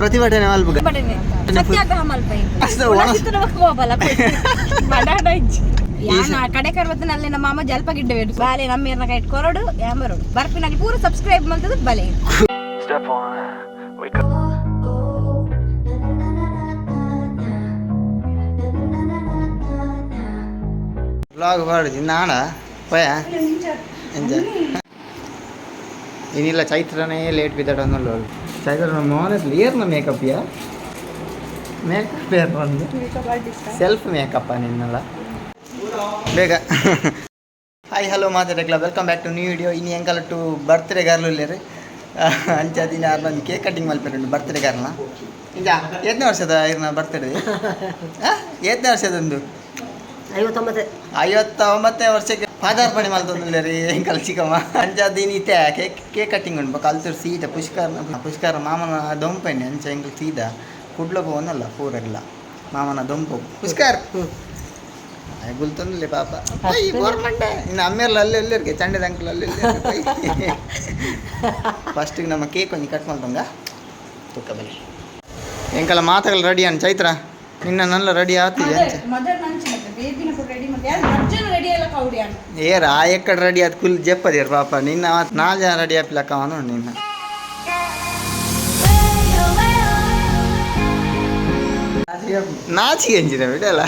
ಪ್ರತಿಭಟನೆ ಮಲ್ಪುಗ ಸತ್ಯಾಗ್ರಹ ಮಲ್ಪ ಅಷ್ಟೇ, ಯಾನ ಕಡೆ ಕರ್ವತ್ತನ ಅಲ್ಲಿ ನಮ್ಮ ಮಾಮ ಜಲ್ಪ ಗಿಡ್ಡ ಬಾಲೆ ನಮ್ಮ ಕೈಟ್ ಕೊರಡು ಯಾಂಬರೋಡು ಬರ್ಪಿನಾಗಿ ಪೂರ ಸಬ್ಸ್ಕ್ರೈಬ್ ಮಾಡ್ತದ ಬಲೆ. Step one, wake up. Vlog ಪಾಡುಜಿ ನಾಡ ಪೋಯ ಎಂಚ ಏನಿಲ್ಲ, ಚೈತ್ರನೇ ಲೇಟ್ ಬಿದ್ದಾಡ. ಚೈತ್ರ ಮೋನಸ್ ಏರ್ನ ಮೇಕಪ್ ಯಾ ಮೇಕಪ್ ಏರ್ ಬಂದು ಸೆಲ್ಫ್ ಮೇಕಪ್ ನಿನ್ನಲ್ಲ ಬೇಗ. ಹಾಯ್ ಹಲೋ ಮಾತಾಡಕ್ಲ, welcome back to new video. ಇನ್ನು ಎಂಕಲ್ ಟು ಬರ್ತ್ಡೇ ಗರ್ಲು ಇಲ್ಲೇರು ಅಂಚ ದಿನ ಒಂದು ಕೇಕ್ ಕಟ್ಟಿಂಗ್ ಮಲ್ಪೆರುಂಡು ಬರ್ತ್ಡೇ ಗರ್ಲ್ನ. ಇಂಜ ಏತ್ನೇ ವರ್ಷದ ಇರ್ನ ಬರ್ತ್ಡೇ? ಏತ್ನೇ ವರ್ಷದೊಂದು? 59. 59ನೇ ವರ್ಷಕ್ಕೆ ಪಾದಾರ್ಪಣೆ ಮಲ್ತೊಂದುಲ್ಲೆರ್ ಎಂಕಲ್ ಚಿಕ್ಕಮ್ಮ. ಅಂಚ ದಿನ ಇತ್ತೆ ಕೇಕ್ ಕೇಕ್ ಕಟ್ಟಿಂಗ್ ಉಂಡು. ಬೊಕ ಅಲ್ತುರ್ ಸೀದಾ ಪುಷ್ಕರ್, ಪುಷ್ಕರ ಮಾಮನ ದೊಂಪೆನೆ. ಅಂಚ ಎಂಕಲ್ ಸೀದಾ ಕುಡ್ಲ ಪೋವೊಂದಲ್ಲ ಪೂರೆಗ್ಲ ಮಾಮನ ದೊಂಪು ಪುಷ್ಕರ್ ಗುಲ್ತೊಂದುಲ್ಲೆ ಪಾಪ. ಗೋರ್ಮೆಂಟ್ ಇನ್ನು ಅಮ್ಮೇರ್ಲ ಅಲ್ಲಿ ಎಲ್ಲರಿಗೆ ಚಂಡದ ಅಂಕಲ್ ಅಲ್ಲಿ. ಫಸ್ಟಿಗೆ ನಮ್ಮ ಕೇಕ್ ಒಂಜಿ ಕಟ್ ಮಲ್ತೊಂಗ ತುಕ್ಕ ಬಲಿ. ಎಂಕಲ ಮಾತಗಳು ರೆಡಿ ಅನ್. ಚೈತ್ರ, ನಿನ್ನ ನಲ್ಲ ರೆಡಿ ಆತಿದೆ ಅಂಚ. ಮದರ್ ನಂಚಿನ ಬೇಬಿನ ಕೂಡ ರೆಡಿ ಮತ್ತೆ ಅರ್ಜುನ ರೆಡಿ ಎಲ್ಲ ಕೌಡಿ ಅಣ್ಣ. ಏರ್ ಆ ಎಕ್ಕಡ ರೆಡಿ ಆದ್ ಕುಲ್ ಜೆಪ್ಪದೇರ್ ಪಾಪ. ನಿನ್ನ ನಾಲ್ ಜನ ರೆಡಿ ಆಪಿಲಕ್ಕ ಅವನು ನಿನ್ನ. ನಾಚಿಗೆ ಎಂಜಿನ ಬಿಡಲ್ಲ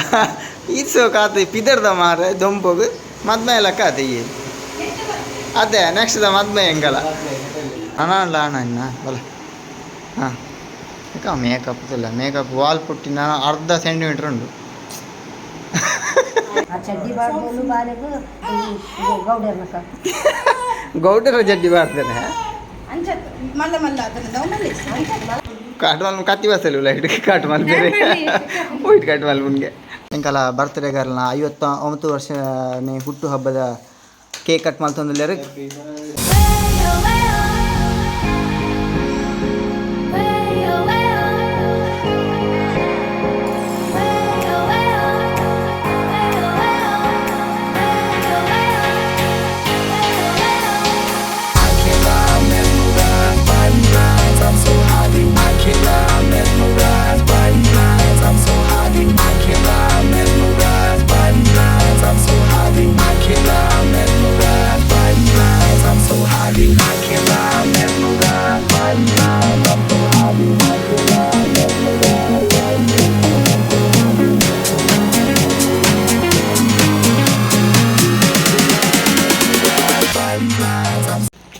ಈಸೋ ಕಾತು ಪಿದರ್ದ ಮಾರ ದೊಂಪೋಗು ಮದ್ಮೆ ಲಕ್ಕ ಆತ ಈ ಅದೇ ನೆಕ್ಸ್ಟ್ the ಮದ್ಮೆ ಎಂಗಲ ಅಣ್ಣ ಅಲ್ಲ ಅಣ್ಣ ಇನ್ನ ಬಲ. ಹಾಂ, ಯಾಕ ಮೇಕಪ್ ಇಲ್ಲ? ಮೇಕಪ್ ವಾಲ್ ಪುಟ್ಟಿನ ಅರ್ಧ ಸೆಂಟಿಮೀಟ್ರ್ ಉಂಟು. ಆ ಚಡ್ಡಿ ಬಾಡ್ಬೋದು ಬಾಲೆಗು ಗೌಡರ್ನಕ. ಗೌಡರ ಜಡ್ಡಿ ಬಾರ್ತೇನೆ. ಅಂಚ ಮಲ್ಲ ಮಲ್ಲ ಅದನ್ನ ದೌಮಲ್ಲಿ. ಕಾಟ್ ಮಲ್ ಕತ್ತಿ ಬಸ್ಸಲ್ಲಿ ಲೈಟ್ ಕಾಟ್ ಮಲ್ ಬೇರೆ ವೈಟ್ ಕಾಟ್ ಮಲ್ ಮುನ್ಗೆ. ಎಂಕಲ ಬರ್ತ್ಡೇ ಗರ್ಲ್ನ 59 ವರ್ಷನೇ ಹುಟ್ಟು ಹಬ್ಬದ ಕೇಕ್ ಕಟ್ ಮಲ್ತೊಂದುಲ್ಲೆರ್.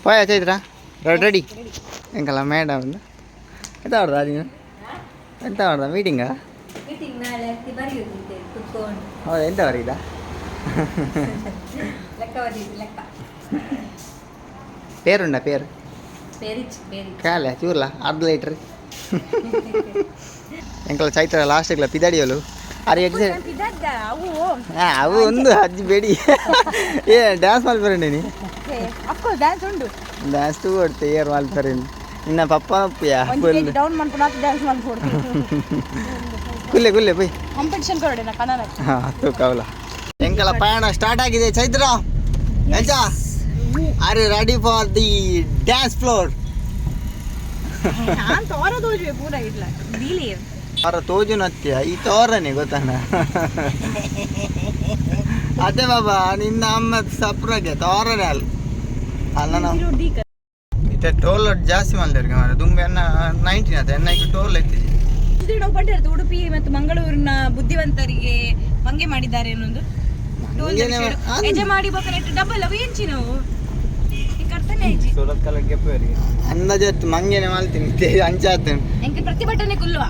ಪೋಯ ಚೈತ್ರ, ರೆಡಿ ಎಂಕಲ ಮೇಡಮ್ ಎಂತ ಮಾಡ್ದ ನೀನು? ಎಂತ ಮಾಡ್ದ? ಮೀಟಿಂಗಾ? ಮೀಟಿಂಗ್ ನಾಳೆ ಬರೆಯುತ್ತಿದ್ದೆ ಕುತ್ಕೊಂಡು. ಹೌದಾ? ಎಂತ ಬರೀದ? ಲೆಕ್ಕ ಬರೆಯುದು ಲೆಕ್ಕ. ಪೇರುಂಡ ಪೇರು? ಪೇರಿಚ್ ಪೇರಿಚ್. ಕಾಲೆ ಚೂರ್ಲ ಅರ್ಧ ಲೀಟ್ರ್. ಎಂಕಲ ಚೈತ್ರ ಲಾಸ್ಟ್ ಇಗ್ಲ ಪಿದಾಡಿಯೋಲು ಅರೆ ಎಕ್ಸೈಟ್. ಅವು. ಹಾಂ, ಅವು ಒಂದು ಅಜ್ಜಿ ಬೇಡಿ. ಏ ಡ್ಯಾನ್ಸ್ ಮಲ್ಪರಂಡಿ ನೀ? ಅಫ್ಕೋರ್ಸ್ ಡ್ಯಾನ್ಸ್ ಉಂಡು. ಡ್ಯಾನ್ಸ್ ತೂ ಕೊಡ್ತೆ ಏರ್ ಮಲ್ಪರೇನು ಇನ್ನ ಪಪ್ಪ ಅಪ್ಪುಯಾ ಫುಲ್. ಡೌನ್ ಮಾಡ್ಕೊಂಡು ಡ್ಯಾನ್ಸ್ ಮಾಡ್ಕೊಡ್ತೀನಿ. ಕುಲ್ಲೆ ಕುಲ್ಲೆ ಬೈ. ಕಾಂಪಿಟಿಷನ್ ಕೊರಡೆ ನಾ ಕನ್ನಡ. ಹಾಂ, ತೂಕವಲ್ಲ. ಎಂಕಲ ಪಯಣ ಸ್ಟಾರ್ಟ್ ಆಗಿದೆ. ಚೈತ್ರ, ಎಂಚ, are you ready for the dance floor? ನಾನು ತೋರ ತೋಜುವೆ ಪೂರ ಇಲ್ಲ ಬೀಲಿ. ಅವರ ತೋಜುನತ್ಯ ಈ ತೋರನೆ ಗೊತ್ತಾನ. ಅದೇ ಬಾಬಾ ನಿನ್ನ ಅಮ್ಮ ಸಪ್ರಗೆ ತೋರನೆ ಅಲ್ಲ ಅಲ್ಲ ನಾವು ಇತ್ತೆ ಟೋಲ್ ಜಾಸ್ತಿ ಮಲ್ದೇರ್ಗೆ ಮಾರ್ರೆ. ದುಂಬೆ ಎನ್ನ 19 ಅದ ಎನ್ನ ಈಗ ಟೋಲ್ ಐತಿ. ಉಡುಪಿ ಮತ್ತು ಮಂಗಳೂರಿನ ಬುದ್ಧಿವಂತರಿಗೆ ಮಂಗೆ ಮಾಡಿದ್ದಾರೆ ಅನ್ನೊಂದು ಮಂಗೆನೆ ಎಜೆ ಮಾಡಿ ಬೊಕ ಡಬಲ್ ಅವು ಎಂಚಿ ನಾವು ಈ ಕರ್ತನೆ ಐಜಿ. ಅಂದಾಜತ್ತು ಮಂಗೆನೆ ಮಲ್ತೀನಿ ಅಂಚಾತೇನೆ. ಎಂಕ್ ಪ್ರತಿಭಟನೆ ಕುಲ್ಲುವ.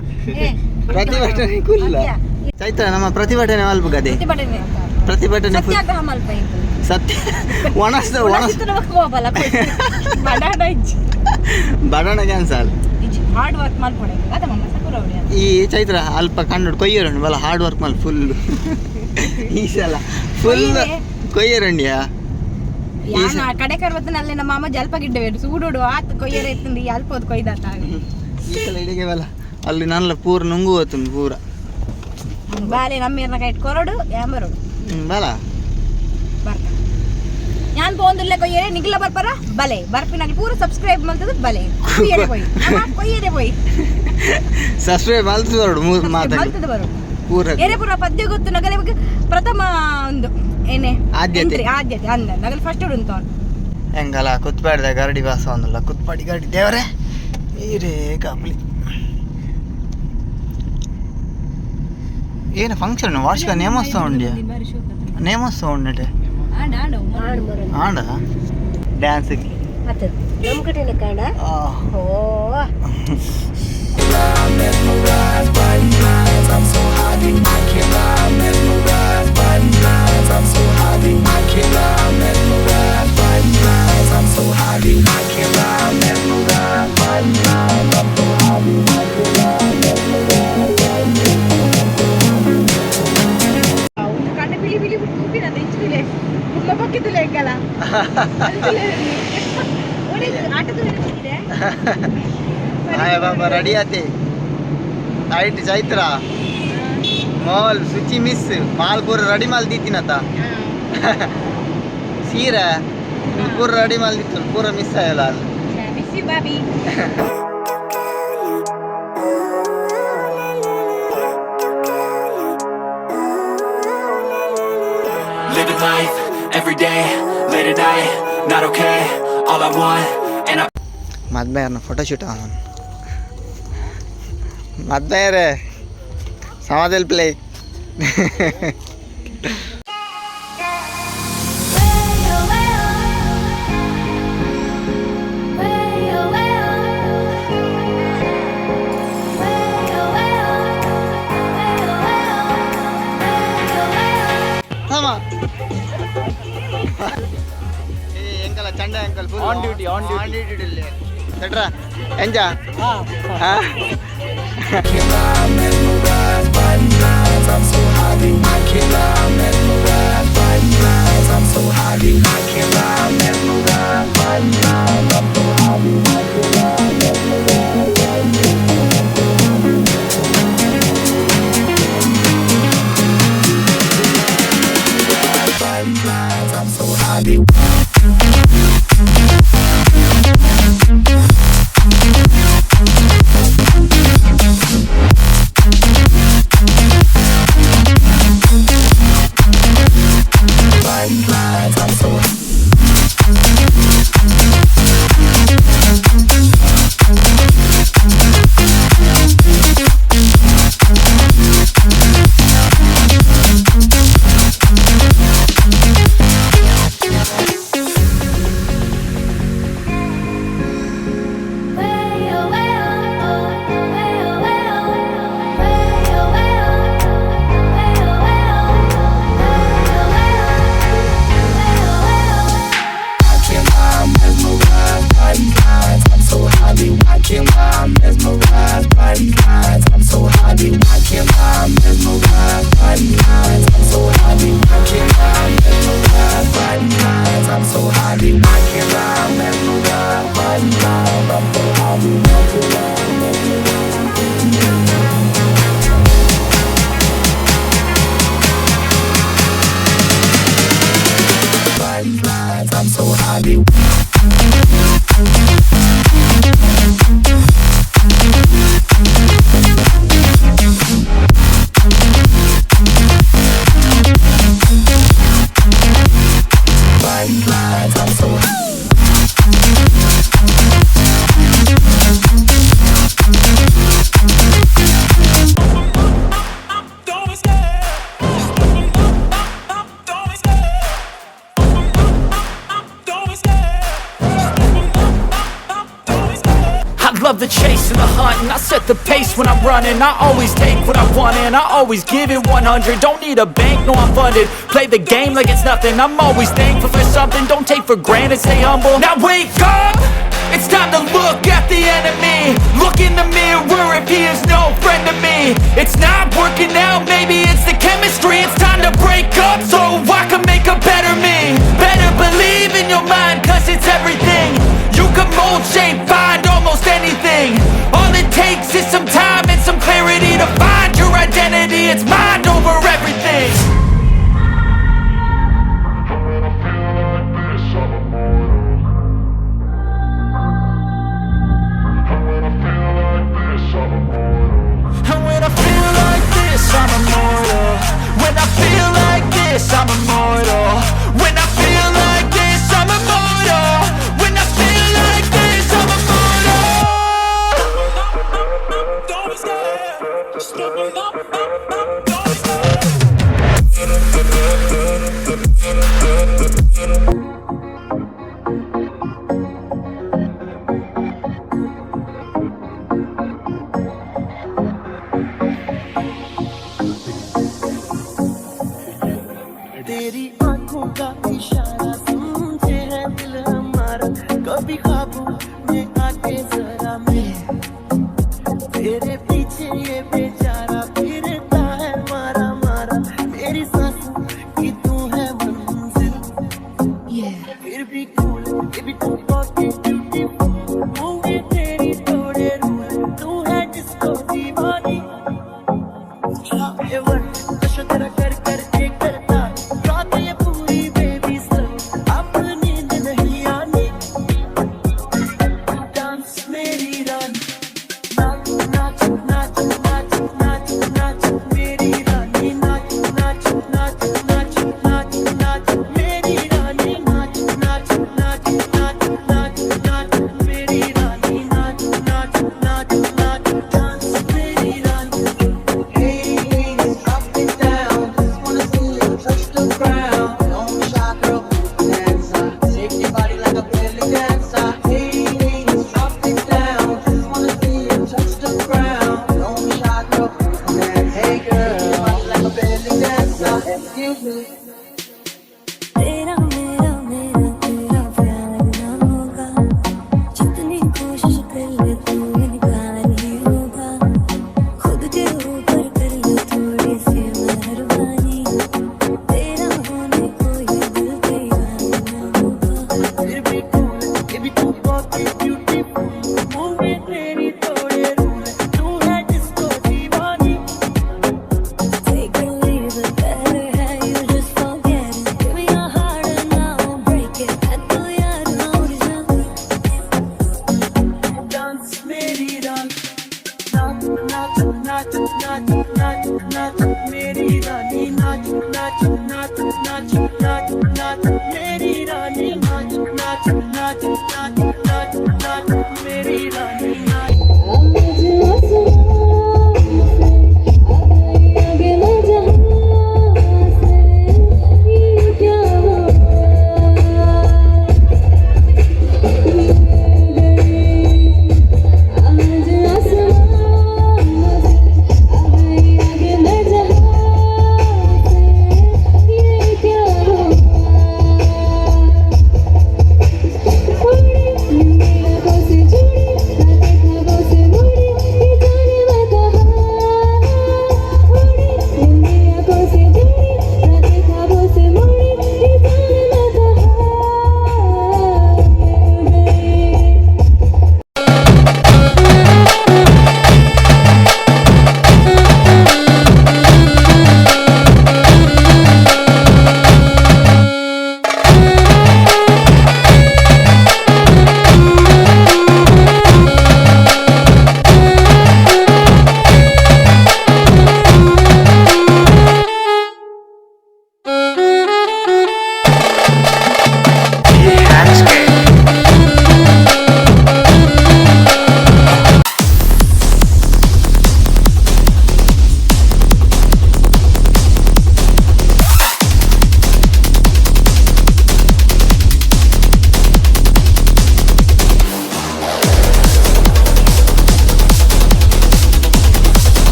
ಪ್ರತಿಭಟನೆ ಕುಲ್ಲ. ಚೈತ್ರ, ನಮ್ಮ ಪ್ರತಿಭಟನೆ ಮಲ್ಪುಗದೆ. ಪ್ರತಿಭಟನೆ. ಪ್ರತಿಭಟನೆ ಸತ್ಯಾಗ್ರಹ ಮಲ್ಪ. ಸತ್ಯ ಒಣಸ್ ಒಣಸ್ ಬಡಾಡ ಇಜ್ಜಿ. ಬಡಣ ಕ್ಯಾನ್ಸಲ್. ಹಾರ್ಡ್ ವರ್ಕ್ ಮಲ್ಪೊಡೆ ಅದ ಮಮ್ಮ ಸಕುರವಡಿ. ಈ ಚೈತ್ರ ಅಲ್ಪ ಕಣ್ಣು ಕೊಯ್ಯರುಂಡು ಬಲ. ಹಾರ್ಡ್ ವರ್ಕ್ ಮಲ್ ಫುಲ್ ಈ ಸಲ ಫುಲ್ ಕೊಯ್ಯರುಂಡಿಯಾ? ಯಾನ ಕಡೆ ಕರ್ವತ್ತನ ಅಲ್ಲಿ ನಮ್ಮ ಮಾಮ ಜಲ್ಪ ಗಿಡ್ಡ ಸೂಡೋಡು ಆತ್ ಕೊಯ್ಯರ ಎತ್ತಂದು ಈ ಅಲ್ಪ ಹೊತ್ತು ಕೊಯ್ದಾತ. ಈ ಸಲ ಇಡಿಗೆ ಬಲ ಅಲ್ಲಿ ನನ್ನ ಪೂರ ನುಂಗು ಹೋತುಂಡು ಪೂರ. ಬಾಲೆ ನಮ್ಮ ಕೈಟ್ ಕೊರಡು ಯಾಂಬರೋಡು. ಬಲ. ಬರ್ತ. ಯಾನ್ ಪೋಂದುಲ್ಲೆ ಕೊಯ್ಯರೆ ನಿಗ್ಲ ಬರ್ಪರ ಬಲೆ ಬರ್ಪಿನಾಗ ಪೂರ ಸಬ್ಸ್ಕ್ರೈಬ್ ಮಲ್ತದ ಬಲೆ ಕೊಯ್ಯರೆ ಪೋಯಿ ನಮ್ಮ ಕೊಯ್ಯರೆ ಪೋಯಿ ಸಬ್ಸ್ಕ್ರೈಬ್ ಮಲ್ತು ಬರೋಡು ಮಾತಾಡಿ ಮಲ್ತದ ಬರು ಪೂರ ಎರೆ ಪೂರ ಪದ್ಯ ಗೊತ್ತು ನಗಲೆ ಬಗ್ಗೆ ಪ್ರಥಮ ಒಂದು ಏನೇ ಆದ್ಯತೆ. entry, ಆದ್ಯತೆ ಅಂದ ನಗಲ್ ಫಸ್ಟ್ ಉಂಟು ಹೆಂಗಲ್ಲ ಕುತ್ಪಾಡಿದ ಗರಡಿ ವಾಸ ಒಂದಲ್ಲ ಕುತ್ಪಾಡಿ ಗರಡಿ ದೇವರೇ ಈರೇ ಕಾಪಲಿ ಏನು ಫಂಕ್ಷನ್ ವಾರ್ಷಿಕ ನೇಮೋತ್ಸವ ಉಂಡಿಯ ನೇಮೋತ್ಸವ ಉಂಡಟೆ ಆಂಡ ಡ್ಯಾನ್ಸ್ ಅದು ನಮ್ಮ ಕಡೆನ ಕಾಣ ಓ. ಕಣ್ಣು ಬಿಳಿ ಬಿಳಿ ತೂಪಿನ ದೆಂಚುಲೆ ಕುಲ್ಲ ಪಕ್ಕಿದ್ದುಲೆ ಎಂಕಲ ಆಟ ತುಳಿದೆ. ಹಾಯ್ ಬಾಬಾ ರೆಡಿ ಆತೆ ಟೈಟ್ ಚೈತ್ರ ಮಾಲ್ ಶುಚಿ ಮಿಸ್ ಮಾಲ್ ಪೂರ ರೆಡಿ ಮಾಲ್ ದೀತಿನತ ಸೀರೆ ಪೂರ ರೆಡಿ ಮಾಲ್ ದಿತ್ತು ಪೂರ ಮಿಸ್ ಆಯಲ್ಲ ಅಲ್ಲಿ. Miss you Bobby. Living life every day, late at night, not okay. All I want, and I ಮದ್ಮೆಯರ್ನ photo shoot ಅವನು ಮದ್ಮೆಯರೇ ಸಮಾಧಲ್ ಪ್ಲೇ. ಸಮ ಎಂಕಲ ಚಂಡ uncle. On duty, on duty. On duty ಸೆಟ್ರಾ ಎಂಜಾ ha. I love the chase and the hunt, and I set the pace when I'm running. I always take what I want and I always give it 100. Don't need a bank, no I'm funded. Play the game like it's nothing. I'm always thankful for something. Don't take for granted, stay humble. Now wake up! It's time to look at the enemy. Look in the mirror if he is no friend to me. It's not working out, maybe it's the chemistry. It's time to break up so I can make a better me. Better believe in your mind, cause it's everything. You can mold, shape, find almost anything. All it takes is some time and some clarity to find your identity. It's mind over everything. I feel like this. का इशारा समझे है दिल हमारा। कभी ख्वाबों में आके जरा मैं तेरे पीछे ये बेचारा फिरता है मारा मारा। मेरी सांसों की तू है मंजिल, फिर भी कूल, ये भी तू बहुत ब्यूटीफुल। मूवी तेरी तोड़े रूल, तू है जिसको दीवानी। नशा तेरा कर कर के करता रात ये पूरी बेबी सर, अब नींद नहीं आनी। डांस मेरी रानी, नाच नाच नाच नाच नाच नाच मेरी रानी, नाच नाच नाच नाच नाच नाच मेरी रानी, नाच नाच नाच नाच नाच नाच मेरी रानी, नाच नाच नाच नाच, डांस मेरी रानी। Hey ladies, drop it down. Just wanna see you touch the ground. Don't be shy, girl, dancer. Shake your body like a belly dancer. Hey ladies, drop it down. Just wanna see you touch the ground. Don't be shy, girl, dance. Hey girl, shake your body like a belly dancer. Excuse me. तेरा मेरा मेरा तेरा प्यार ना होगा, जितनी कोशिश कर ले तू इनकार ही होगा। खुद के ऊपर कर ले थोड़ी सी मेहरबानी, तेरा होने को ये दिल तैयार ना होगा। फिर भी कूल, ये भी तू बहुत ब्यूटीफुल। मूवी तेरी तोड़े रूल, तू है जिसको दीवानी। Take or leave it, better है you just forget it. Give me your heart and I won't break it. मैं तो यार ना उड़ जाऊं। डांस मेरी रानी, नाच नाच नाच नाच नाच नाच मेरी रानी, नाच नाच नाच नाच नाच नाच मेरी रानी।